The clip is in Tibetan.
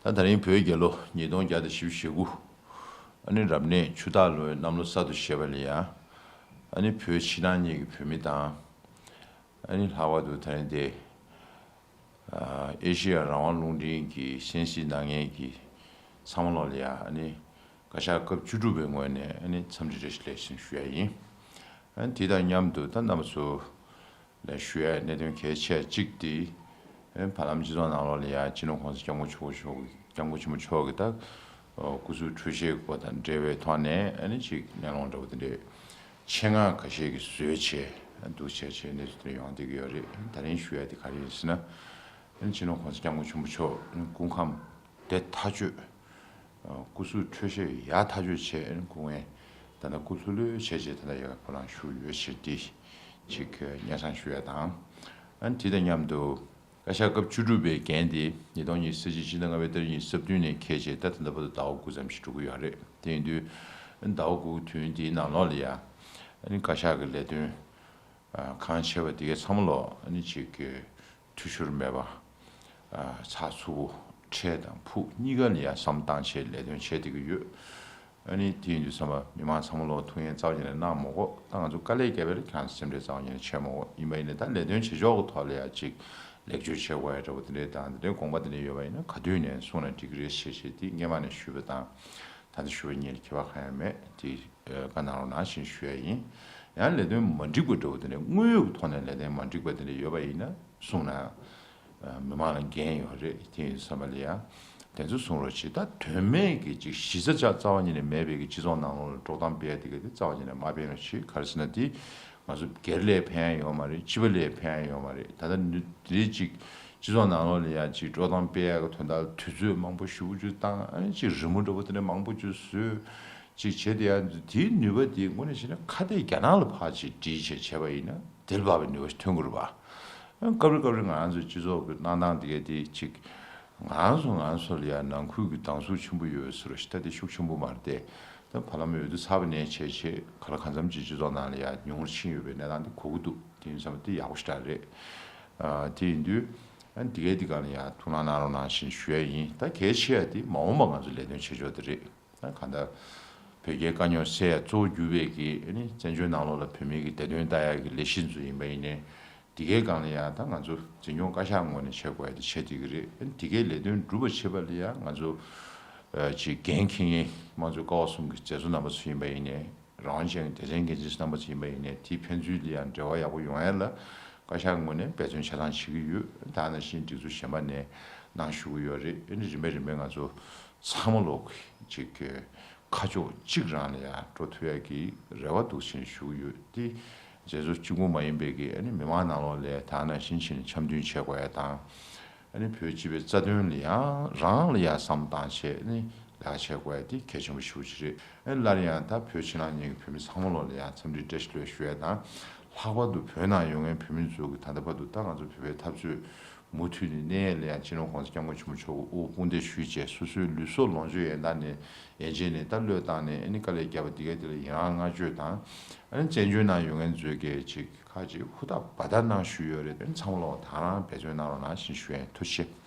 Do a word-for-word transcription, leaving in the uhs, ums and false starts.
ད་ད་རིང་བོད་རྒྱལ་ལོ་ཉིས་སྟོང་བརྒྱ་དང་བཞི་བཅུ་ཞེ་དགུ། ཨ་ནི་རབ་གནས་ཆུ་སྟག་ལོའི་གནམ་ལོ་གསར་དུ་བཞད་པ་ལ་ཡ། ཨ་ནི་བོད་ཕྱི་ནང་གཉིས་ཀྱི་བོད་མི་དང་། ཨ་ནི་ལྷག་པར་དུ་ད་རིང་དེ། ཨ་ཨེ་ཤེ་ཡ་རང་དབང་རླུང་འཕྲིན་གྱི་གསན་གཟིགས་གནང་མཁན་གྱི་ཚང་མ་ལོག་ལ་ཡ། ཨ་ནི་བཀའ་ཤག་སྐབས་བཅུ་དྲུག་པའི་ངོས་ནས་ཨ་ནི་འཚམས་འདྲི་བཀྲ་ཤིས་བདེ་ལེགས་ཞུ་ཡ་ཡིན། ཨ་ནི་དེ་དང་མཉམ་དུ་ད་རྣམ་པ་ཚོ་ལ་ཞུ་ཡ་གནད་དོན་གལ་ཆེ་གཅིག་དེ། ཨེ་བར་ལམ་སྤྱི་ཚོགས་ནང་ལོགས་ལ་ཡ་སྤྱི་ནོར་༸གོང་ས་༸སྐྱབས་མགོན་ཆེན་པོ་མཆོག་གི་༸སྐྱབས་མགོན་ཆེན་པོ་མཆོག་གི་ད་སྐུ་གཟུགས་འཕྲོད་བཞེས་སྐོར་དང་འབྲེལ་བའི་ཐོག་ནས་ཨ་ནི་ཅིག་གླེང་སློང་འདྲ་བོ་དེ་འདྲས་ཆེད་མངགས་ཁ་ཤས་ཀྱིས་བཟོས་བྱས་འདུག་བྱས་བྱས་གནས་ཚུལ་དེ་འདྲ་ཡོང་བསྡད་ཀྱི་ཡོད་རེད། ད་རིང་ཞུ་ཡ་དེ་ག་རེ་ཡིན་ཟེར་ན། ཨ་ནི་སྤྱི་ནོར་༸གོང་ས་༸སྐྱབས་མགོན་ཆེན་པོ་མཆོག་སྐུ་ཁམས་བདེ་ཐག་ཆོད། སྐུ་གཟུགས་འཕྲོད་བཞེས་ཡག་ཐག་ཆོད་བྱས། སྐུ་ངལ་ད་ལྟ་སྐུ་ལྷོད་ལྷོད་བྱས་བྱས་ད་ལྟ་ཡག་ག་ཁོ་རང་བཞུགས་ཡོད་ཕྱིར་འདི་ཅིག་སྙན་སེང་ཞུ་ཡ་དང་། ཨ་ནི་དེ་དང་མཉམ་དུ་བཀའ་ཤག་སྐབས་བཅུ་དྲུག་པའི་འགན་དེ་ཉིས་སྟོང་ཉི་ཤུ་རྩ་གཅིག་ཕྱི་ཟླ་ལྔ་པའི་ཏ་རིག་ཉི་ཤུ་རྩ་བདུན་ནས་འཁེལ་བྱས་ད་ད་ལྟ་བར་དུ་ཟླ་བ་དགུ་ཙམ་ཞིག་འགྲོ་གི་ཡོད་རེད། དེ་ཡིན་དུས་ཟླ་བ་དགུ་དུས་ཡུན་དེའི་ནང་ལོགས་ལ་ཡ་ཨ་ནི་བཀའ་ཤག་གི་ལས་དོན་གང་བྱས་པ་དེ་གའི་ཚང་མ་ལོག་ཨ་ནི་ཅིག་གི་འཐུས་ཤོར་མེད་པ། ཨ་ཚགས་ཚུད་པོ་འཕྲལ་དང་ཕུགས་གཉིས་ཀ་ལ་ཡང་བསམ་བཏང་བྱས་ལས་དོན་བྱས་བསྡད་ཀྱི་ཡོད། ཨ་ནི་དེ་ཡིན་དུས་ཙམ་པ་མི་མང་ཚང་མ་ལོག་ཐུགས་ངལ་རྩ་བ་ཉིད་ནས་གནང་མ་དགོས། ད་ང་ཚོ་དཀའ་ལས་བརྒྱབ་པ་ལ་ཁྱེད་རང་ཚོ་སེམས་ཁྲལ་རྩ་བ་ཉིད་ནས་བྱེད་མ་དགོས། ཡིན་པ་ཡིན་ནའི་ད་ལས་དོན་བྱེད་ཕྱོགས་ཀྱི་ཐོག་ལ་ཡང་ཅིག་ལེགས་བཅོས་བྱེད་དགོས་ཡ་འདྲ་པོ་དེ་འདྲའི་དང་དེ་འདྲའི་དགོངས་པ་དེ་འདྲ་ཡོད་པ་ཡིན་ན་ག་དུས་ནས་གསུངས་ན་འགྲིག་གི་རེད་ཞེས་བཤད་དེ་སྔས་མ་ནས་ཞུས་པ་དང་། ད་ལྟ་ཞུ་བ་གཉིས་ལ་ཁྱད་པར་གང་ཡང་མེད་དེ། བཀའ་གནང་རོགས་གནང་ཞེས་ཞུ་ཡ་ཡིན། ཡང་ལས་དོན་མ་འགྲིག་པ་འདྲ་པོ་དེ་འདྲ་དངོས་ཡོད་ཀྱི་ཐོག་ནས་ལས་དོན་མ་འགྲིག་པ་དེ་འདྲ་ཡོད་པ་ཡིན་ན་གསུངས་ན། མི་མང་ལ་འགན་ཡོད་རེད། དེ་ཡིན་བསམ་པ་ལ་ཡང་དེ་ཚོ་གསུང་རོགས་བྱེད། ད་དོན་མེད་ཀྱི་ཅིག་གཞི་རྩ་ཆགས་རྩ་བ་ཉིད་ནས་མེད་པའི་གི་སྤྱི་ཚོགས་ནང་ལོགས་ལ་དཀྲོག་གཏམ་སྤེལ་ཡ་དེ་ག་དེ་རྩ་བ་ཉིད་ནས་མ་སྤེལ་རོགས་བྱེད། ག་རེ་ཟེར་ན་དེ་ང་ཚོ་སྒེར་ལ་ཕན་ཡ་ཡོད་མ་རེད། སྤྱི་པ་ལ་ཕན་ཡ་ཡོད་མ་རེད། ད་ལྟ་འདི་ཅིག་སྤྱི་ཚོགས་ནང་ལོགས་ལ་ཡ་ཅིག་དཀྲོག་གཏམ་སྤེལ་ཡ་གི་དོན་དག་དུས་ཚོད་མང་པོ་ཞེ་པོ་ཅིག་བཏང་། ཨ་ནི་ཅིག་རི་མོ་འདྲ་པོ་དེ་འདྲ་མང་པོ་ཅིག་བཟོས། ཅིག་བྱས་ཏེ་ཡང་དེའི་ནུས་པ་དེ་དངོས་གནས་བྱས་ན་ཁ་གཏད་རྒྱ་ནག་ལ་ཕར་ཅིག་སྒྲིལ་བྱས་བྱས་པ་ཡིན་ན་དེ་ལ་བབ་པའི་ནུས་པ་ཞིག་ཐོན་གྱི་རེད་པ། སྐབས་རེ་སྐབས་རེ་ང་རང་ཚོའི་སྤྱི་ཚོགས་ཀྱི་གནས་སྟངས་དེ་གས་དེ་ཅིག་ང་རང་ཚོ་ང་རང་ཚོ་ལ་ཡང་ནང་ཁུལ་གྱི་སྡང་ཟུག་ཆེན་པོ་ཡོད་ཟེར་བ་ཞིག་ད་དེ་ཤུགས་ཆེན་པོ་མ་རེད་དེ། ད་བར་ལམ་འོས་བསྡུ་ཚར་བ་ནས་བྱས་བྱས་ག་ལ་གང་འཚམ་ཅིག་སྤྱི་ཚོགས་ནང་ལ་ཡང་ཉུང་རུ་ཕྱིན་ཡོད་པའི་གནས་སྟངས་དེ་གོ་གི་འདུག་དེ་ཡིན་ཙང་དེ་ཡག་པོ་ཞེ་དྲག་རེད། ཨ་དེ་ཡིན་དུས་ཨ་འདི་གས་འདི་ག་ལ་ཡང་ཐུགས་སྣང་གནང་རོགས་གནང་ཞེས་ཞུ་ཡ་ཡིན། ད་གལ་ཆེ་ཡ་དེ་མ་འོངས་པ་ང་ཚོ་ལས་དོན་བྱེད་ཕྱོགས་དེ་རེད། ད་གང་ལྟར་བོད་རྒྱའི་དཀའ་རྙོག་སེལ་ཡ་གཙོ་བོ་གྱུར་པའི་གི་ཨ་ནི་བཙན་བྱོལ་ནང་ལོགས་ལ་བོད་མི་གི་བདེ་དོན་ལྟ་ཡ་གི་ལས་གཞི་ཚོ་ཡིན་པ་ཡིན་ནའི་འདི་གའི་སྒང་ལ་ཡང་ད་ང་ཚོ་འཛིན་སྐྱོང་བཀའ་ཤག་ངོས་ནས་བྱེད་དགོས་ཡ་དེ་བྱེད་བསྡད་ཀྱི་རེད། ཨ་ནི་འདི་གའི་ལས་དོན་སྒྲུབ་པ་བྱེད་པ་ལ་ཡང་ང་ཚོ་ཨ་ཅིག་འགན་འཁྱེར་མཁན་དམངས་གཙོའི་ཀ་བ་གསུམ་གི་མཛད་གཙོ་རྣམ་པ་ཚོ་ཡིན་པ་ཡིན་ནའི་རང་དབང་ཅན་གྱི་སྡེ་ཚན་འགན་འཛིན་རྣམ་པ་ཚོ་ཡིན་པ་ཡིན་ནའི་དེའི་ཕན་ཚུན་ལ་ཡང་འབྲེལ་བ་ཡག་པོ་ཡོང་ཡ་ལ་བཀའ་ཤག་ངོས་ནས་འབད་བརྩོན་ཆ་ཚང་བྱེད་ཀྱི་ཡོད། ད་ནང་བཞིན་སྒྲིག་འཛུགས་གཞན་པ་ནས་གནང་ཞུ་གི་ཡོད་རེད། ཨ་ནི་རིམ་པས་རིམ་པས་ང་ཚོ་ཚང་མ་ལོག་ཅིག་གི་ཁ་ཕྱོགས་གཅིག་རང་ལ་ཡང་འགྲོ་ཐུབ་ཡ་གི་རེ་བ་འདུག་ཅེས་ཞུ་གི་ཡོད། དེ་རྗེས་སུ་གཅིག་པུ་མ་ཡིན་པའི་གི་ཨ་ནི་མི་མང་ནང་ལོགས་ལ་ད་ནང་བཞིན་བྱས་ནས་འཆམ་མཐུན་བྱེད་དགོས་ཡ་དང་། ཨ་ནི་བོད་སྤྱི་པའི་རྩ་དོན་ལ་ཡང་རང་ལ་ཡང་བསམ་བཏང་བྱས་ཨ་ནི་ལས་ཀ་བྱེད་དགོས་ཡ་དེ་གལ་ཆེན་པོ་ཞེ་པོ་ཅིག་རེད། ཨ་ནི་སླར་ཡང་ད་བོད་ཕྱི་ནང་གཉིས་ཀྱི་བོད་མི་ཚང་མ་ལོགས་ལ་ཡང་འཚམས་འདྲི་བཀྲ་ཤིས་བདེ་ལེགས་ཞུ་ཡ་དང་། ལྷག་པར་དུ་བོད་ནང་ཡོད་མཁན་བོད་མི་ཚོ་གི་ད་ལྟ་བར་དུ་ད་ང་ཚོ་བོད་པའི་འཐབ་རྩོད་མུ་མཐུད་ནས་གནས་ཡས་ལ་ཡང་སྤྱི་ནོར་༸གོང་ས་༸སྐྱབས་མགོན་ཆེན་པོ་མཆོག་གི་དབུ་དཔུང་སྡེ་ཞུས་བྱས་སོ་སོའི་ལུས་སྲོག་ལོངས་སྤྱོད་ཡན་ལག་ནས་ཡན་ཆད་ནས་ད་བློས་བཏང་ནས་ཨ་ནི་དཀའ་ལས་བརྒྱབ་པ་འདི་ག་དེ་ལ་ཡི་རང་བསྔགས་བརྗོད་དང་། ཨ་ནི་བཙན་བྱོལ་ནང་ཡོད་མཁན་ཚོས་གལ་ཆེ་ཁག་ཅིག་ཧུར་ཐག་འབད་ཐག་གནང་བཞིན་ཡོད་རེད། ཨ་ནི་ཚང་མ་ལོག་དང་རང་འབད་བརྩོན་གནང་རོགས་གནང་ཞེས་ཞུ་ཡ་ཡིན། ཐུགས་རྗེ་ཆེ།